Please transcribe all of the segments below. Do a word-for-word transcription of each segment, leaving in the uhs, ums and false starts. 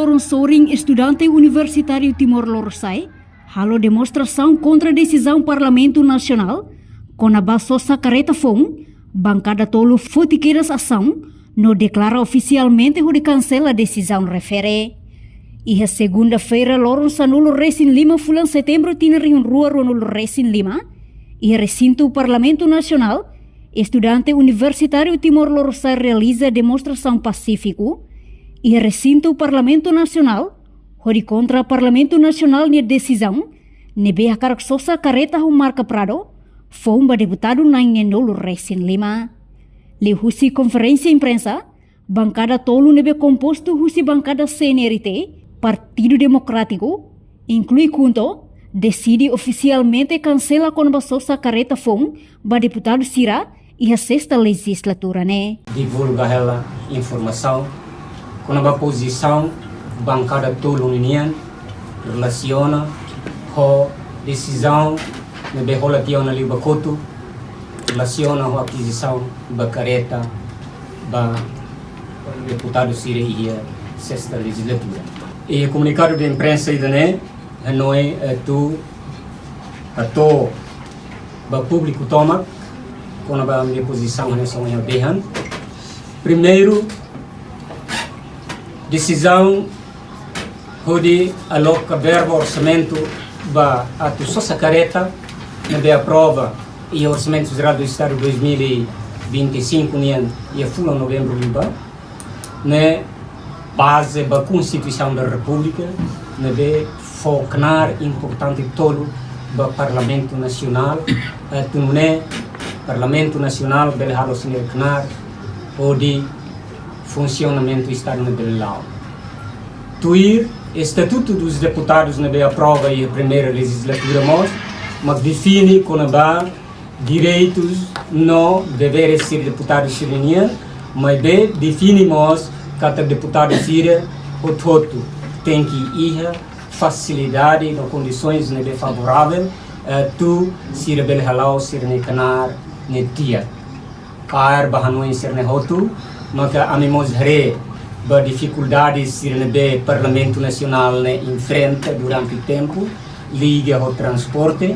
Loron sorin, estudante universitáriu Timor Lorosa'e halo demonstrasaun kontra desizaun Parlamentu Nasionál kona-ba sosa karreta foun. Bankada tolu foti kedas asaun no deklara ofisialmente hodi kansela desizaun refere. Iha segunda-feira, loron sanulu resin lima fulan setembru tinan rihun rua ruanulu resin lima, iha resintu Parlamentu Nasionál, estudante universitáriu Timor Lorosa'e realiza demonstrasaun pasífiku iha resintu Parlamentu Nasionál, hodi kontra Parlamentu Nasionál nia desizaun ne'ebé hakarak sosa karreta ho marka Prado foun ba deputadu na'in-neenulu resin lima. Liuhusi konferénsia imprensa, bankada tolu ne'ebé kompostu husi bankada C N R T, Partidu Demokrátiku, inklui KHUNTO, deside ofisialmente kansela kona-ba sosa karreta foun ba deputadu sira iha sesta lejizlatura ne'e. Divulga hela informasaun kona-ba pozisaun bankada tolu ninian relasiona ho desizaun ne'ebé hola tiha ona liu ba kotuk relasiona ho akizisaun ba karreta ba deputadu sira iha sesta lejizlatura. I komunikadu de imprensa ida-ne'e hanoin, eh, atu hato'o ba públiku tomak kona-ba ami-nia pozisaun hanesan ohin ha'u dehan. Primeiru, desizaun hodi aloka verba orsamentu ba atu sosa karreta ne'ebé aprova iha Orsamentu Jerál do Estadu dois mil e vinte e cinco nian iha fulan novembru liubá, ne'e baze ba Konstituisaun da Repúblika, ne'ebé fó knaar importante tolu ba Parlamentu Nasionál, eh, atu nune'e Parlamentu Nasionál bele halo sira-nia knaar hodi funsionamentu Estadu ne'e bele la'o. Tuir Estatutu dos Deputadus ne'ebé aprova iha primeira lejizlatura mós, mak define kona-ba direitus no deveres sira deputadu sira-nian, maibé define mós katak deputadu sira hotu-hotu tenke iha fasilidade no kondisoens ne'ebé favorável, eh, atu sira bele hala'o sira-nia knaar ne'e di'ak. Kaer ba hanoin sira-ne'e hotu, maka ami mós haree ba difikuldade sira ne'ebé Parlamentu Nasionál ne'e enfrenta durante tempu, liga ho transporte,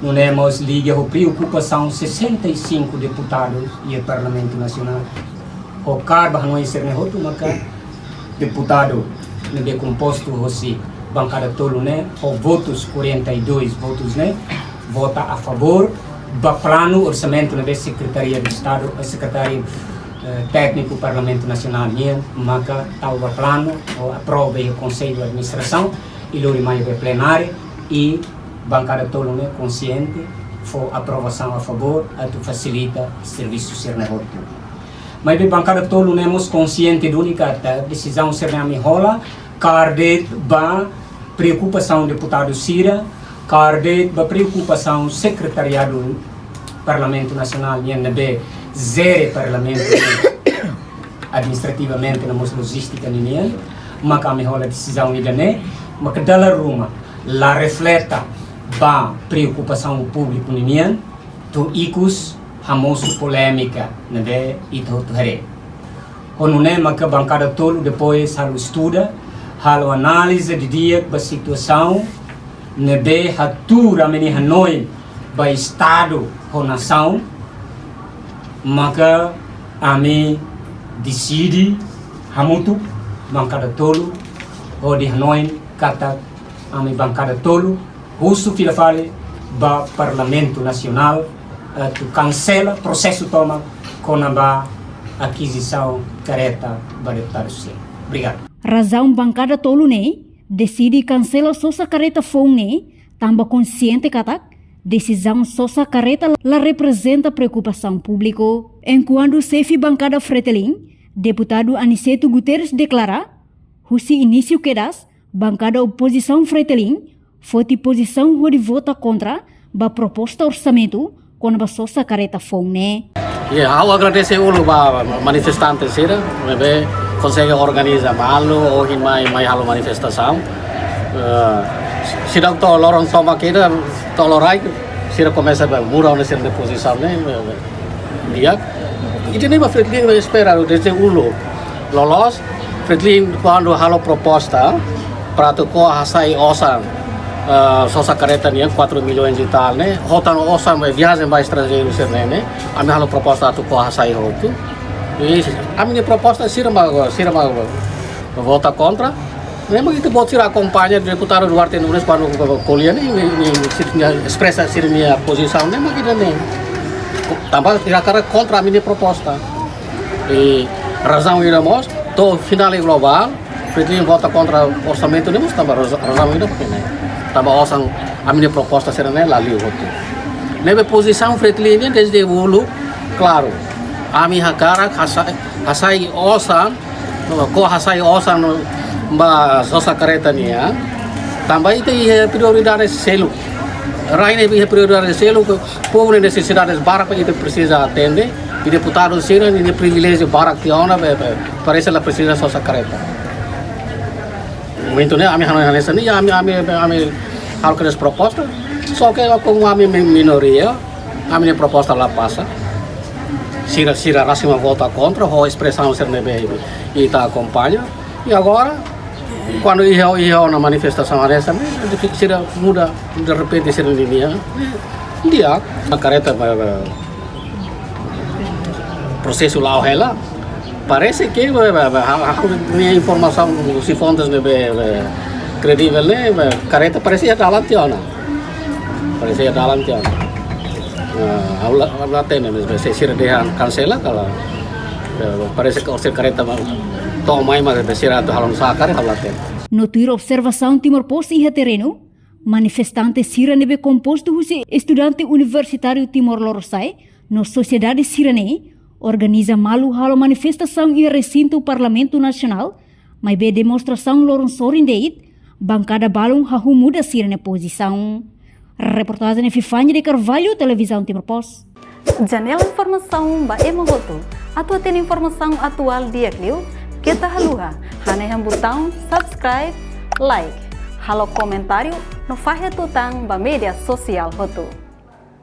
nune'e mós liga ho preokupasaun sessenta e cinco deputadus iha Parlamentu Nasionál. Ho kaer ba hanoin sira-ne'e hotu maka deputadu ne'ebé kompostu hosi bankada tolu ne'e, ho votus, quarenta e dois votus ne'e, vota a favór ba planu orsamentu ne'ebé Sekretaria do Estadu, eh, Sekretáriu, eh, Tékniku Parlamentu Nasionál nian maka tau ba planu ho aprova iha Konsellu Administrasaun, i lori mai ba plenária, i bankada tolu ne'e konsiente fó aprovasaun a favór atu fasilita servisu sira-ne'e hotu. Maibé bankada tolu ne'e mós konsiente duni katak desizaun sira-ne'e ami hola kaer de'it ba preokupasaun deputadu sira, kaer de'it ba preokupasaun Sekretariadu Parlamentu Nasionál nian ne'ebé jere Parlamentu administrativamente no mós lojístika ninian, maka ami hola desizaun ida-ne'e, maka dala ruma la refleta ba preokupasaun públiku ninian, to'o ikus hamosu polémika ne'ebé ita hotu haree. Ho nune'e maka bankada tolu depois halo estuda, halo análize didi'ak ba situasaun ne'ebé hatuur ami-nia hanoin ba Estadu ho nasaun, maka ami deside hamutuk bankada tolu hodi hanoin katak ami bankada tolu husu fila fali ba Parlamentu Nasionál, eh, atu kansela prosesu tomak kona-ba akizisaun karreta ba deputadu sira. Obrigadu. Razaun bankada tolu ne'e deside kansela sosa karreta foun ne'e tanba konsiente katak desizaun sosa karreta la reprezenta preokupasaun públiku. Enkuantu xefe bankada Fretilin, deputadu Aniceto Guterres deklara, husi inísiu kedas, bankada opozisaun Fretilin foti pozisaun hodi vota kontra ba proposta orsamentu kona-ba sosa karreta foun ne'e. Ya, ha'u agradese uluk ba manifestante sira ne'ebé konsege organiza malu ohin mai, mai halo manifestasaun. Eh, seidauk to'o loron tomak ida, to'o loraik sira komesa ba muda ona sira-nia pozisaun ne'e, eh, di'ak. Ida-ne'e mak Fretilin espera dezde uluk. Loloos, Fretilin kuandu halo proposta para atu ko'a hasai osan, eh, sosa karreta nian quatro milhões e tal ne'e, ho tan osan ba viajen ba estranjeiru sira-ne'e ne'e, ami halo proposta atu ko'a hasai hotu. I ami-nia proposta sira mak, sira mak vota kontra. Ne'e mak ita-boot sira akompaña deputadu Duarte Nunes kuandu ko'alia ne'e, ne'e, ne'e, sira-nia espresa sira-nia pozisaun ne'e mak ida-ne'e. Tanba sira hakarak kontra ami-nia proposta. I razaun ida mós, to'o finál i globál, Fretilin vota kontra orsamentu ne'e mós tanba raza-, razaun ida mak ne'e. Tanba osan ami-nia proposta sira-ne'e la liu hotu. Ne'ebé pozisaun Fretilin nian dezde uluk klaru. Ami hakarak hasai, hasai osan, ko'a hasai osan ba sosa karreta nian. Tanba ita iha prioridade seluk. Rai ne'e iha prioridade seluk, povu nia nesesidade barak mak ita presiza atende. I deputadu sira-nia priviléjiu barak tiha ona, be, be, parese la presiza sosa karreta. Momentu ne'e ami hanoin hanesan ne'e, ami, ami, ami halo kedas proposta. Só ke komu ami mi-, minoria, ami-nia proposta la pasa. Sira, sira rasik mak vota kontra, ho espresaun sira ne'ebé ita akompaña. I agora, kuandu iha, iha ona manifestasaun hanesan ne'e, sira muda derrepente sira-nia, di'ak, karreta, be, be, prosesu la'o hela. Parese ke, be, be, be, ha, ha, ne'e informasaun husi fontes ne'ebé, be, kredivel ne'e, be, karreta parese iha dalan tiha ona. Parese iha dalan tiha ona. Ah, ha'u la, ha'u la hatene, be, be, se sira dehan kansela ka lae. Be, be, parese ke orsida karreta mak to'o mai mak be sira atu halo nu'usá karik ha'u la hatene. No tuir observasaun Timor Post iha terrenu, manifestante sira ne'ebé kompostu husi estudante universitáriu Timor Lorosa'e no sosiedade sira-ne'e organiza malu halo manifestasaun iha resintu Parlamentu Nasionál, maibé demonstrasaun loron sorin de'it, bankada balun hahú muda sira-nia pozisaun. Reportajen Epifania de Carvalho, Televizaun Timor Post. Janela informasaun ba ema hotu. Atu hatene informasaun atuál di'ak liu, keta haluha hanehan butaun subscribe, like, halo komentáriu, no fahe tutan ba média sosiál hotu.